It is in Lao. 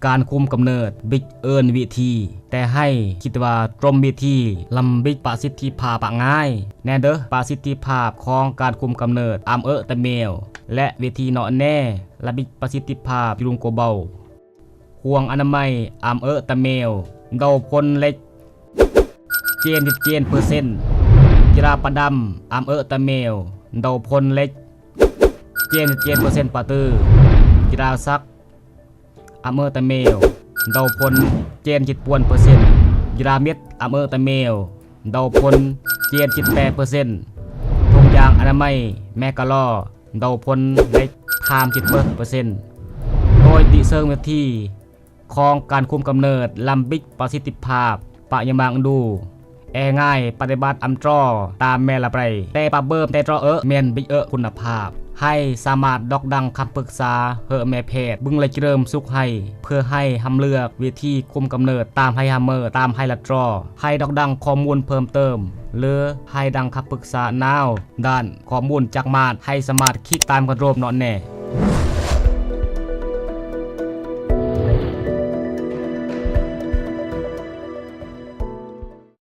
ການຄຸມກຳເນີດບິກເອີ້ນວິທີ, ແຕ່ໃຫ້ຄິດວ່າຕົມວິທີລຳບິກປະສິດທິພາບປະງ່າຍແນ່ເດີ. ປະສິດທິພາບຂອງການຄຸມກຳເນີດອຳເອິຕະເມວ ແລະ ວິທີເນາະແນ່ລຳບິກປະສິດທິພາບຢູ່ລຸງໂກເບົາ. ຫ່ວງອະນາໄມອຳເອິຕະເມວ ເດົາພົນເລັກ ເຈັດສິບເຈັດເປີເຊັນ. ກິລາປາດຳອຳເອິຕະເມວ ເດົາພົນເລັກ ເຈັດສິບເຈັດເປີເຊັນ. ປາຕື້ ກິລາສັກ ອຳເອິຕະເມວ ເດົາພົນ ເຈັດສິບເຈັດເປີເຊັນ. ກິລາມິດ ອຳເອິຕະເມວ ເດົາພົນ ເຈັດສິບແປດເປີເຊັນ. ຖົງຢາງອະນາໄມ ແມກກາລໍ ເດົາພົນເລັກ ສາມສິບເປີເຊັນ. ໂດຍຕິເຊີງວິທີຂອງການຄຸມກຳເນີດລຳບິກປະສິດທິພາບປະຍາມາງດູ ແອງ່າຍປະຕິບັດອຳຕຣໍຕາມແມ່ລະໄປ, ແຕ່ປະເບີມແຕ່ຕຣໍເອິແມ່ນບິກເອິຄຸນນະພາບ. ໃຫ້ສາມາດດອກດັງຄຳປຶກສາເຮີແມ່ແພດ ບຶງລະຈະເລີ່ມສຸກໄຮ ເພື່ອໃຫ້ຮຳເລືອກວິທີຄຸມກຳເນີດຕາມໄຮຮຳເມີ ຕາມໄຮລະຕຣໍ. ໃຫ້ດອກດັງຂໍ້ມູນເພີ່ມເຕີມ ຫຼື ໃຫ້ດັງຄຳປຶກສານາວດ້ານຂໍ້ມູນຈັກໝາດ ໃຫ້ສາມາດຄລິກຕາມຄອນໂດຣມເນາະແນ່.